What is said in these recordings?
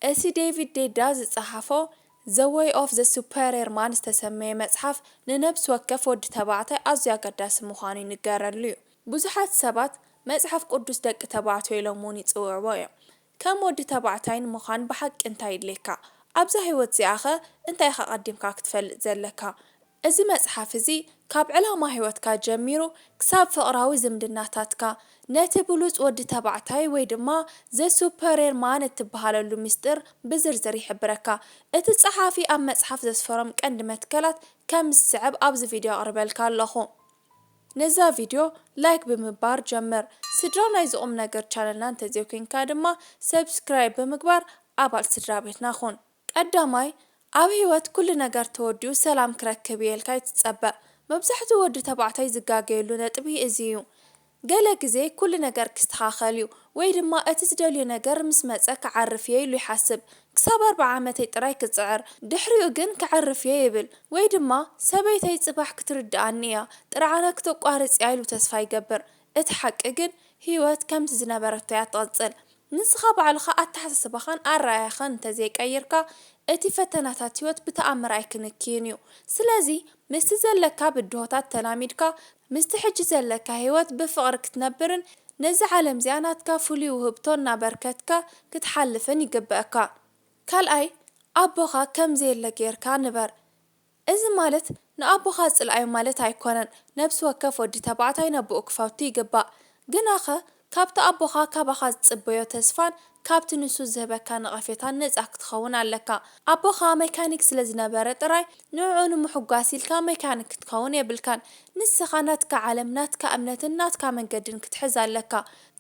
እቲ ዴቪድ ዴዳ ዝጸሓፎ The Way of the Superior Man ዝተሰመየ መጽሓፍ ንነብሲ ወከፍ ወዲ ተባዕታይ ኣዝዩ ኣገዳሲ ምዃኑ ይንገረሉ እዩ። ብዙሓት ሰባት መጽሓፍ ቅዱስ ደቂ ተባዕትዮ ኢሎም እውን ይጽውዕዎ እዮም። ከም ወዲ ተባዕታይ ንምዃን ብሓቂ እንታይ የድልየካ? ኣብዛ ህይወት እዚኣኸ እንታይ ኢኻ ቀዲምካ ክትፈልጥ ዘለካ? እዚ መጽሓፍ እዚ ካብ ዕላማ ህይወትካ ጀሚሩ ክሳብ ፍቕራዊ ዝምድናታትካ፣ ነቲ ብሉጽ ወዲ ተባዕታይ ወይ ድማ The Superior Man እትበሃለሉ ምስጢር ብዝርዝር ይሕብረካ። እቲ ጸሓፊ ኣብ መጽሓፍ ዘስፈሮም ቀንዲ መትከላት ከም ዝስዕብ ኣብዚ ቪድዮ ኣቕርበልካ ኣለኹ። ነዛ ቪድዮ ላይክ ብምባር ጀምር። ስድራ ናይዚ ቁም ነገር ቻነልና እንተዘይኮይንካ ድማ ሰብስክራይብ ብምግባር ኣባል ስድራ ቤትና ኩን። ቀዳማይ፣ ኣብ ህይወት ኩሉ ነገር ተወዲኡ ሰላም ክረክብ እየ ኢልካ ኣይትጸበ። መብዛሕትኡ ወዲ ተባዕታይ ዝጋገየሉ ነጥቢ እዚ እዩ። ገለ ግዜ ኩሉ ነገር ክስተኻኸል እዩ ወይ ድማ እቲ ዝደልዮ ነገር ምስ መጸ ክዓርፍ እየ ኢሉ ይሓስብ። ክሳብ ኣርብዓ ዓመተይ ጥራይ ክጽዕር፣ ድሕሪኡ ግን ከዕርፍ እየ ይብል። ወይ ድማ ሰበይተይ ጽባሕ ክትርድኣኒ እያ፣ ጥርዓና ክተቋርጽ እያ ኢሉ ተስፋ ይገብር። እቲ ሓቂ ግን ህይወት ከምቲ ዝነበረቶ እያ ትቕጽል። ንስኻ ባዕልኻ ኣተሓሳስባኻን ኣረኣእያኻን እንተዘይቀይርካ፣ እቲ ፈተናታት ህይወት ብተኣምር ኣይክንክይን እዩ። ስለዚ ምስቲ ዘለካ ብድሆታት ተላሚድካ፣ ምስቲ ሕጂ ዘለካ ህይወት ብፍቕሪ ክትነብርን ነዛ ዓለም እዚኣ ናትካ ፍሉይ ውህብቶ እናበርከትካ ክትሓልፍን ይግበኣካ። ካልኣይ፣ ኣቦኻ ከም ዘየለ ጌርካ ንበር። እዚ ማለት ንኣቦኻ ጽልኣዮ ማለት ኣይኮነን። ነብሲ ወከፍ ወዲ ተባዕታይ ነቦኡ ክፈቱ ይግባእ። ግናኸ ካብቲ ኣቦኻ ካባኻ ዝጽበዮ ተስፋን ካብቲ ንሱ ዝህበካ ነቐፌታን ነጻ ክትኸውን ኣለካ። ኣቦኻ መካኒክ ስለ ዝነበረ ጥራይ ንዕኡ ንምሕጓስ ኢልካ መካኒክ ክትከውን የብልካን። ንስኻ ናትካ ዓለም፣ ናትካ እምነትን ናትካ መንገድን ክትሕዝ ኣለካ።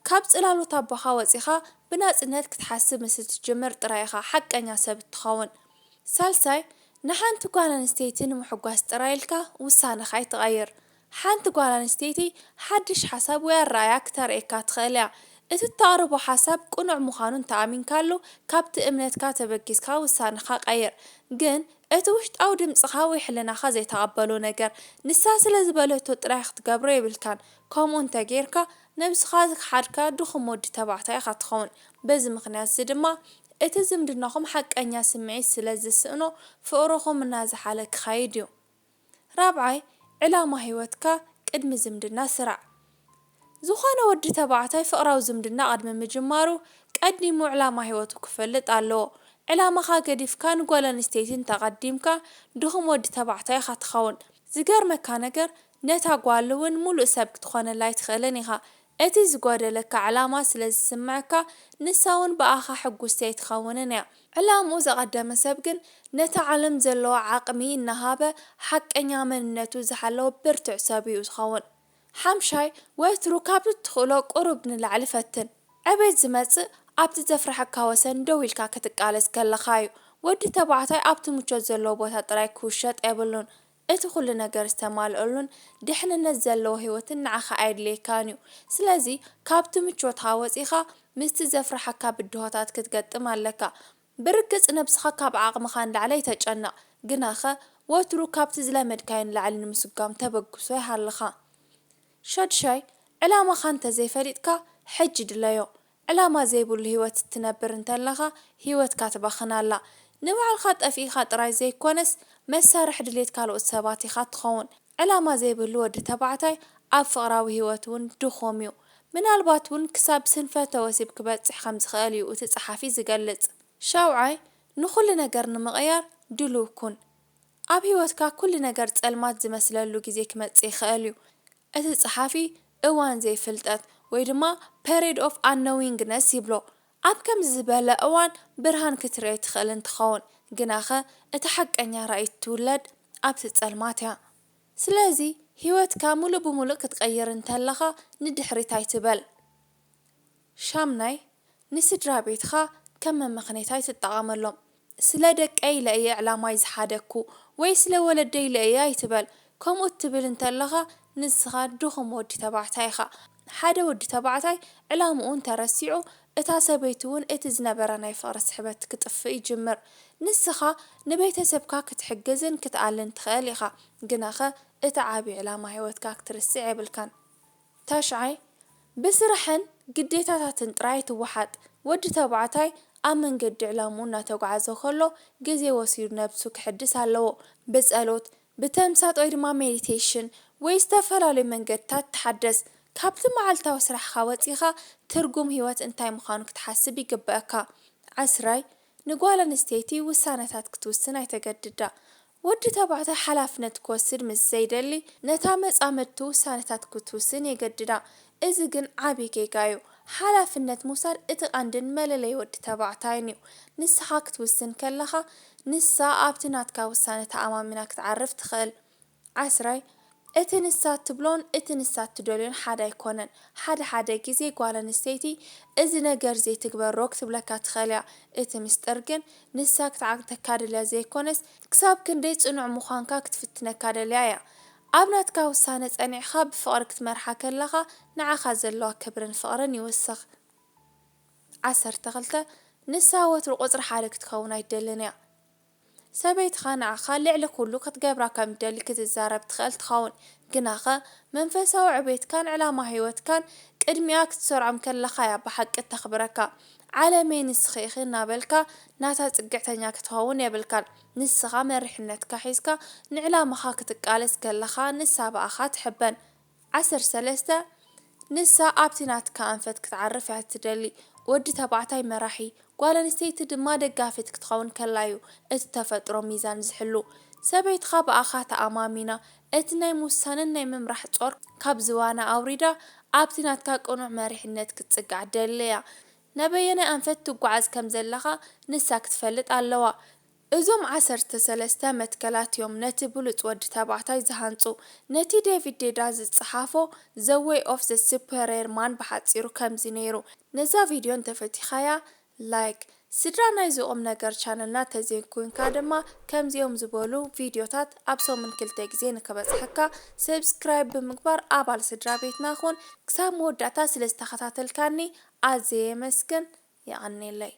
ካብ ጽላሎት ኣቦኻ ወጺኻ ብናጽነት ክትሓስብ ምስ እትጅምር ጥራይ ኢኻ ሓቀኛ ሰብ እትኸውን። ሳልሳይ፣ ንሓንቲ ጓል ኣንስተይቲ ንምሕጓስ ጥራይ ኢልካ ውሳነኻ ኣይትቐይር። ሓንቲ ጓል ኣንስተይቲ ሓድሽ ሓሳብ ወይ ኣረኣእያ ክተርእየካ ትኽእል እያ። እቲ እተቕርቦ ሓሳብ ቅኑዕ ምዃኑ እንተ ኣሚንካሉ፣ ካብቲ እምነትካ ተበጊስካ ውሳነኻ ቀይር። ግን እቲ ውሽጣዊ ድምጽኻ ወይ ሕልናኻ ዘይተቐበሎ ነገር፣ ንሳ ስለ ዝበለቶ ጥራይ ክትገብሮ የብልካን። ከምኡ እንተ ጌርካ፣ ነብስኻ ዝኸሓድካ ድኹም ወዲ ተባዕታይ ኢኻ ትኸውን። በዚ ምኽንያት እዚ ድማ፣ እቲ ዝምድናኹም ሓቀኛ ስምዒት ስለ ዝስእኖ፣ ፍቕርኹም እናዘሓለ ክኸይድ እዩ። ራብዓይ፣ ዕላማ ህይወትካ ቅድሚ ዝምድና ስራዕ። ዝኾነ ወዲ ተባዕታይ ፍቕራዊ ዝምድና ቅድሚ ምጅማሩ፣ ቀዲሙ ዕላማ ህይወቱ ክፈልጥ ኣለዎ። ዕላማኻ ገዲፍካ ንጓል ኣንስተይቲ እንተቐዲምካ፣ ድኹም ወዲ ተባዕታይ ኢኻ ትኸውን። ዝገርመካ ነገር፣ ነታ ጓል እውን ሙሉእ ሰብ ክትኾነላ ኣይትኽእልን ኢኻ። እቲ ዝጎደለካ ዕላማ ስለ ዝስምዐካ፣ ንሳ እውን ብኣኻ ሕጉስቲ ኣይትኸውንን እያ። ዕላምኡ ዘቐደመ ሰብ ግን፣ ነታ ዓለም ዘለዎ ዓቕሚ እናሃበ፣ ሓቀኛ መንነቱ ዝሓለወ ብርቱዕ ሰብ እዩ ዝኸውን። ሓምሻይ፣ ወትሩ ካብ እትኽእሎ ቁሩብ ንላዕሊ ፈትን። ዕቤት ዝመጽእ ኣብቲ ዘፍርሐካ ወሰን ደው ኢልካ ክትቃለስ ከለኻ እዩ። ወዲ ተባዕታይ ኣብቲ ምቾት ዘለዎ ቦታ ጥራይ ክውሸጥ የብሉን። እቲ ኩሉ ነገር ዝተማልአሉን ድሕንነት ዘለዎ ህይወትን ንዓኻ ኣየድልየካን እዩ። ስለዚ ካብቲ ምቾትኻ ወጺኻ ምስቲ ዘፍርሓካ ብድሆታት ክትገጥም ኣለካ። ብርግጽ ነብስኻ ካብ ዓቕምኻ ንላዕሊ ኣይተጨንቕ፣ ግናኸ ወትሩ ካብቲ ዝለመድካዮ ንላዕሊ ንምስጓም ተበግሶ ይሃልኻ። ሸድሻይ፣ ዕላማኻ እንተዘይፈሊጥካ ሕጂ ድለዮ። ዕላማ ዘይብሉ ህይወት እትነብር እንተለኻ ህይወትካ ትባኽን ኣላ። ንባዕልኻ ጠፊእኻ ጥራይ ዘይኮነስ መሳርሒ ድሌት ካልኦት ሰባት ኢኻ ትኸውን። ዕላማ ዘይብሉ ወዲ ተባዕታይ ኣብ ፍቕራዊ ህይወት እውን ድኹም እዩ። ምናልባት እውን ክሳብ ስንፈተ ወሲብ ክበጽሕ ከም ዝኽእል እዩ እቲ ጸሓፊ ዝገልጽ። ሻውዓይ፣ ንኹሉ ነገር ንምቕያር ድሉው ኩን። ኣብ ህይወትካ ኩሉ ነገር ጸልማት ዝመስለሉ ግዜ ክመጽእ ይኽእል እዩ። እቲ ጸሓፊ እዋን ዘይፍልጠት ወይ ድማ period of unknowingness ይብሎ። ኣብ ከምዚ ዝበለ እዋን ብርሃን ክትርኢ ትኽእል እንትኸውን፣ ግናኸ እቲ ሓቀኛ ራእይ ትውለድ ኣብቲ ጸልማት እያ። ስለዚ ህይወትካ ሙሉእ ብሙሉእ ክትቐይር እንተለኻ ንድሕሪት ኣይትበል። ሻምናይ፣ ንስድራ ቤትኻ ከም መመኽነይታ ኣይትጠቐመሎም። ስለ ደቀይ ኢለ እየ ዕላማይ ዝሓደግኩ ወይ ስለ ወለደይ ኢለ እየ ኣይትበል። ከምኡ እትብል እንተለኻ ንስኻ ድኹም ወዲ ተባዕታይ ኢኻ። ሓደ ወዲ ተባዕታይ ዕላምኡ እንተረሲዑ፣ እታ ሰበይቲ እውን እቲ ዝነበራ ናይ ፍቕሪ ስሕበት ክጥፍእ ይጅምር። ንስኻ ንቤተሰብካ ክትሕግዝን ክትኣልን ትኽእል ኢኻ፣ ግናኸ እቲ ዓቢ ዕላማ ህይወትካ ክትርስዕ የብልካን። ታሽዓይ፣ ብስራሕን ግዴታታትን ጥራይ ኣይትወሓጥ። ወዲ ተባዕታይ ኣብ መንገዲ ዕላምኡ እናተጓዓዘ ከሎ ግዜ ወሲዱ ነብሱ ክሕድስ ኣለዎ። ብጸሎት፣ ብተምሳጥ ወይ ድማ ሜዲቴሽን ወይ ዝተፈላለዩ መንገድታት ተሓደስ። ካብቲ መዓልታዊ ስራሕኻ ወጺኻ ትርጉም ህይወት እንታይ ምዃኑ ክትሓስብ ይግበኣካ። ዓስራይ፣ ንጓል ኣንስተይቲ ውሳነታት ክትውስን ኣይተገድዳ። ወዲ ተባዕታይ ሓላፍነት ክወስድ ምስ ዘይደሊ ነታ መጻምድቱ ውሳነታት ክትውስን የገድዳ። እዚ ግን ዓቢ ጌጋ እዩ። ሓላፍነት ምውሳድ እቲ ቀንድን መለለይ ወዲ ተባዕታይን እዩ። ንስኻ ክትውስን ከለኻ ንሳ ኣብቲ ናትካ ውሳነ ተኣማሚና ክትዓርፍ ትኽእል። ዓስራይ፣ እቲ ንሳ ትብሎን እቲ ንሳ ትደልዮን ሓደ ኣይኮነን። ሓደ ሓደ ግዜ ጓል ኣንስተይቲ እዚ ነገር ዘይትግበሮ ክትብለካ ትኽእል እያ። እቲ ምስጢር ግን ንሳ ክትዓግተካ ደልያ ዘይኮነስ ክሳብ ክንደይ ጽኑዕ ምዃንካ ክትፍትነካ ደልያ እያ። ኣብ ናትካ ውሳነ ጸኒዕኻ ብፍቕሪ ክትመርሓ ከለኻ ንዓኻ ዘለዋ ክብርን ፍቕርን ይውስኽ። ዓሰርተ ክልተ፣ ንሳ ወትሩ ቁጽሪ ሓደ ክትከውን ኣይትደልን እያ። ሰበይትኻ ንዓኻ ልዕሊ ኩሉ ክትገብራ ከም ትደሊ ክትዛረብ ትኽእል ትኸውን። ግናኸ መንፈሳዊ ዕቤትካን ዕላማ ህይወትካን ቅድሚኣ ክትሰርዖም ከለኻ እያ ብሓቂ እተኽብረካ። ዓለመይ ንስኺ ኢኺ እናበልካ ናታ ጽግዕተኛ ክትኸውን የብልካን። ንስኻ መሪሕነትካ ሒዝካ ንዕላማኻ ክትቃለስ ከለኻ ንሳ ብኣኻ ትሕበን። ዓሰርተ ሰለስተ፣ ንሳ ኣብቲ ናትካ ኣንፈት ክትዓርፍ እያ ትደሊ። ወዲ ተባዕታይ መራሒ፣ ጓል ኣንስተይቲ ድማ ደጋፊት ክትኸውን ከላ እዩ እቲ ተፈጥሮ ሚዛን ዝሕሉ። ሰበይትኻ ብኣኻ ተኣማሚና እቲ ናይ ምውሳንን ናይ ምምራሕ ጾር ካብ ዝባና ኣውሪዳ ኣብቲ ናትካ ቅኑዕ መሪሕነት ክትጽጋዕ ትደሊ እያ። ናበየናይ ኣንፈት ትጓዓዝ ከም ዘለኻ ንሳ ክትፈልጥ ኣለዋ። እዞም ዓሰርተ ሰለስተ መትከላት እዮም ነቲ ብሉጽ ወዲ ተባዕታይ ዝሃንጹ። ነቲ ዴቪድ ዴዳ ዝጸሓፎ The Way of the Superior Man ብሓጺሩ ከምዚ ነይሩ። ነዛ ቪድዮ እንተፈቲኻያ ላይክ፣ ስድራ ናይዚ ቁም ነገር ቻነልና ተዘይኮንካ ድማ ከምዚኦም ዝበሉ ቪድዮታት ኣብ ሰሙን ክልተ ግዜ ንክበጽሐካ ሰብስክራይብ ብምግባር ኣባል ስድራ ቤትና ኩን። ክሳብ መወዳእታ ስለ ዝተኸታተልካኒ ኣዝየ የመስግን። የቐንየለይ።